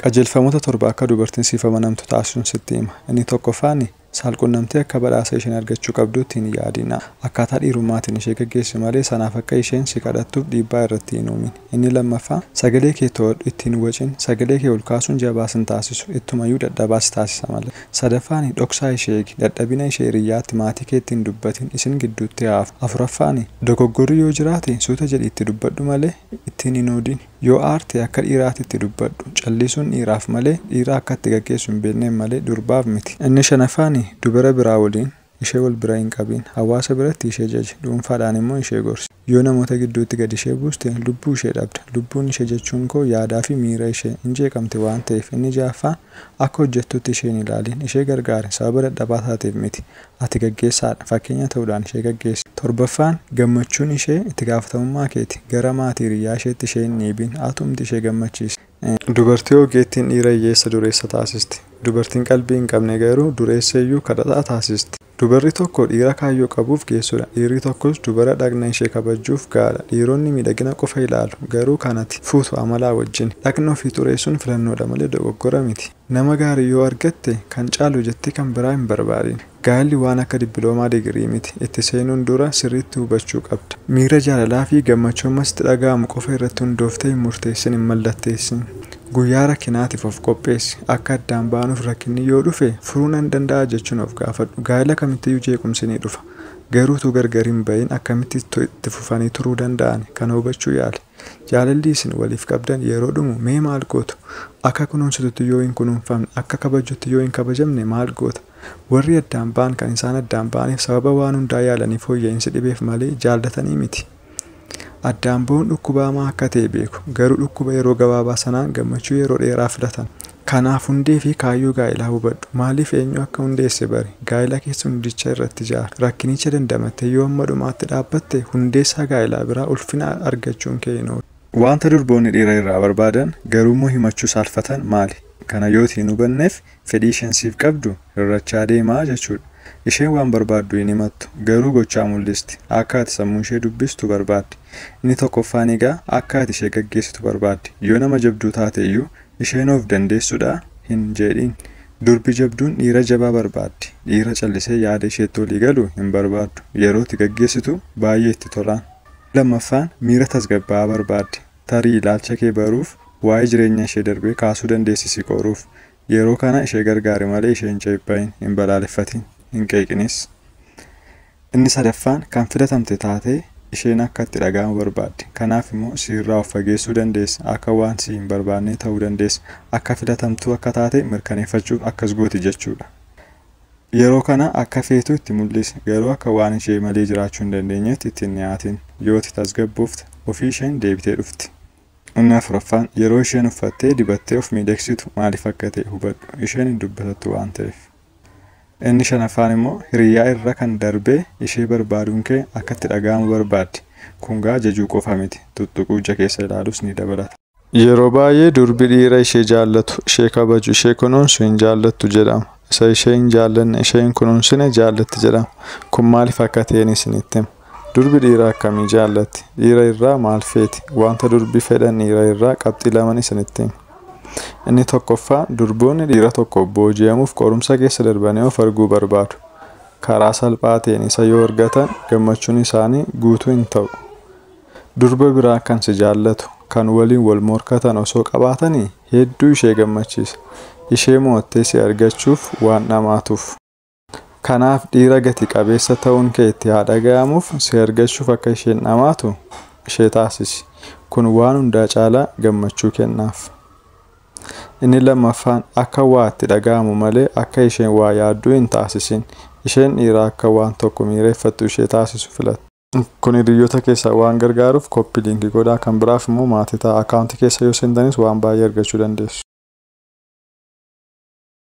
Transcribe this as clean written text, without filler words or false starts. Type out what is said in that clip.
Qajeelfamoota 7 akka dubartiin siif amanamtu taasisuun sitti hima. Inni tokkoffaan saalqunnamtii akka badhaasa isheen argachuu qabduutti hin yaadina. Akkaataa dhiirummaatiin ishee gaggeessi malee sanaaf akka isheen si kadhattuuf dhiibbaa irratti hin uumin. Inni lammaffaa sagalee kee to'adhu, ittiin wacin. Sagalee kee ol kaasuun jabaa sin taasisu, ittumayyuu dadhabaa si taasisa malee. Sadaffaan dhoksaa ishee eegi. Dadhabina ishee hiriyyaatti maatii keetti hin dubbatin, isin gidduutti haafu. Afuraffaan dogoggorri yoo jiraate suuta jedhi itti dubbadhu malee ittiin hin oodin. Yoo aarte akka dhiiraatti itti dubbadhu. Callisuun dhiiraaf malee dhiira akka itti gaggeessu hin beekneen malee durbaaf miti. Inni shanaffaan dubara biraa waliin ishee wal bira hin qabin. Hawaasa biratti ishee jaji, dhuunfaadhaan immoo ishee gorsi. Yoo namoota gidduutti gad ishee buuste lubbuu ishee dhabda. Lubbuun ishee jechuun koo yaadaa fi miira ishee hin jeeqamte waan ta'eef. Inni ja'affaan akka hojjettutti ishee hin ilaalin. Ishee gargaari, sababa dadhabaa taateef miti. Ati gaggeessaadha, fakkeenya ta'uudhaan ishee gaggeessi. Torbaffaan gammachuun ishee itti gaafatamummaa keeti. Gara maatii hiriyyaa isheetti ishee hin dhiibin, atumti ishee gammachiisi. Dubartii ogeettiin dhiira hiyyeessa dureessa taasisti. Dubartiin qalbii hin qabne garuu dureessa iyyuu kadhataa taasisti. Dubarri tokko dhiira kaayyoo qabuuf geessudha. Dhiirri tokkos dubara dhagna ishee kabajuuf gaadha. Dhiironni miidhagina qofa ilaalu, garuu kanati fuutu amalaa wajjin. Dhagna ofii xureessuun filannoodha malee dogoggora miti. Nama gaarii yoo argatte kan caalu jettee kan biraa hin barbaadin. Gaa'elli waan akka dippiloomaa digirii miti. Itti seenuun dura sirriitti hubachuu qabda. Miira jaalalaa fi gammachuu ammas itti dhaga'amu qofa irratti hundooftee hin murteessin, hin mallatteessin. Guyyaa rakkinaatiif of qopheessi. Akka addaan baanuuf rakkinni yoo dhufe furuu nan danda'a jechuun of gaafadhu. Gaa'ela kamittiyyuu jeequmsi ni dhufa. Garuu utuu gargar hin bahin akkamitti itti fufanii turuu danda'an kana hubachuu yaali. Jaalalli isin waliif qabdan yeroo dhumu mee maal gootu? Akka kunuunsitutti yoo hin kunuunfamne, akka kabajjutti yoo hin kabajamne maal goota? Warri addaan ba'an kan isaan addaan ba'aniif sababa waan hundaa yaalanii fooyya'insi dhibeef malee jaallatanii miti. Addaan ba'uun dhukkuba hamaa akka ta'e beeku. Garuu dhukkuba yeroo gabaabaa sanaan gammachuu yeroo dheeraa filatan. Kanaaf hundee fi kaayyoo gaa'elaa hubadhu. Maaliif eenyu akka hundeesse bari. Gaa'ela keessa hundicha irratti ijaari. Rakkinicha dandamattee yoo hamma dhumaatti dhaabbatte hundeessaa gaa'elaa biraa ulfina argachuun kee hin oolu. Wanta durboonni dhiira irraa barbaadan garuu immoo himachuu saalfatan maali? Kana yoo hin hubanneef fedhii isheen siif qabdu hir'achaa deemaa jechuudha. Isheen waan barbaaddu hin himattu, garuu gochaa mul'isti. Akka ati sammuu ishee dubbistu barbaaddi. Inni tokkoffaan egaa akka ati ishee gaggeessitu barbaaddi. Yoo nama jabduu taate iyyuu isheen of dandeessuudha hin jedhin. Durbi jabduun dhiira jabaa barbaaddi. Dhiira callisee yaada isheetti walii galu hin barbaaddu. Yeroo itti gaggeessitu baay'ee itti tolaan. Lammaffaan miira tasgabbaa'aa barbaaddi. Tarii ilaalcha kee baruuf waa'ee jireenya ishee darbee kaasuu dandeessi si qoruuf. Yeroo kana ishee gargaari malee ishee hin ceephayin, hin balaaleffatin, hin qeeqinis. Inni sadaffaan kan filatamte taatee isheen akka itti dhaga'amu barbaaddi. Kanaaf immoo sirraa of fageessuu dandeessa. Akka waan si hin barbaanne ta'uu dandeessa. Akka filatamtuu akka taate mirkaneeffachuuf akkas gooti jechuudha. Yeroo kana akka feetu itti mul'isi. Garuu akka waan ishee malee jiraachuu hin dandeenyetti itti hin dhiyaatin. Yoo itti tasgabboofte ofii isheen deebitee dhufti. Inni afuraffaan yeroo isheen uffattee dibattee of miidhagsitu maaliif akka ta'e hubadhu. Isheen hin dubbatattu waan ta'eef. Inni shanaffaan immoo hiriyyaa irra kan darbee ishee barbaaduun kee akka itti dhaga'amu barbaaddi. Kun gaa jajuu qofa miti. Tuttuquu ija keessa ilaalus ni dabalata. Yeroo baay'ee durbi dhiira ishee jaallatu, ishee kabaju, ishee kunuunsu hin jaallattu jedhama. Isa ishee hin jaallanne, ishee hin kunuunsine jaallatti jedhama. Kun maaliif akka ta'een isinitti hima. Durbi dhiira akkamii jaallatti? Dhiira irraa maal feeti? Wanta durbi fedhan dhiira irraa qabxii lamaan isinitti hima. Inni tokkoffaa durboonni dhiira tokko booji'amuuf qorumsa keessa darbanii of arguu barbaadu. Karaa salphaa ta'een isa yoo argatan gammachuun isaanii guutuu hin ta'u. Durba biraa kan si jaallatu, kan waliin wal morkatan osoo qabaatanii hedduu ishee gammachiisa. Ishee mo'attee si argachuuf waan dhamaatuuf. Kanaaf dhiira gati qabeessa ta'uun kee itti haa dhaga'amuuf si argachuuf akka isheen dhamaatu ishee taasisi. Kun waan hundaa caalaa gammachuu kennaaf. Inni lammaffaan akka waa itti dhaga'amu malee akka isheen waa yaadduu hin taasisin. Isheen dhiira akka waan tokko miireeffattu ishee taasisu filatti. Kun hiriyoota keessaa waan gargaaruuf copy link godhaa. Kan biraaf immoo maatii ta'a. Akkaawuntii keessa yoo seentanis waan baay'ee argachuu dandeessu.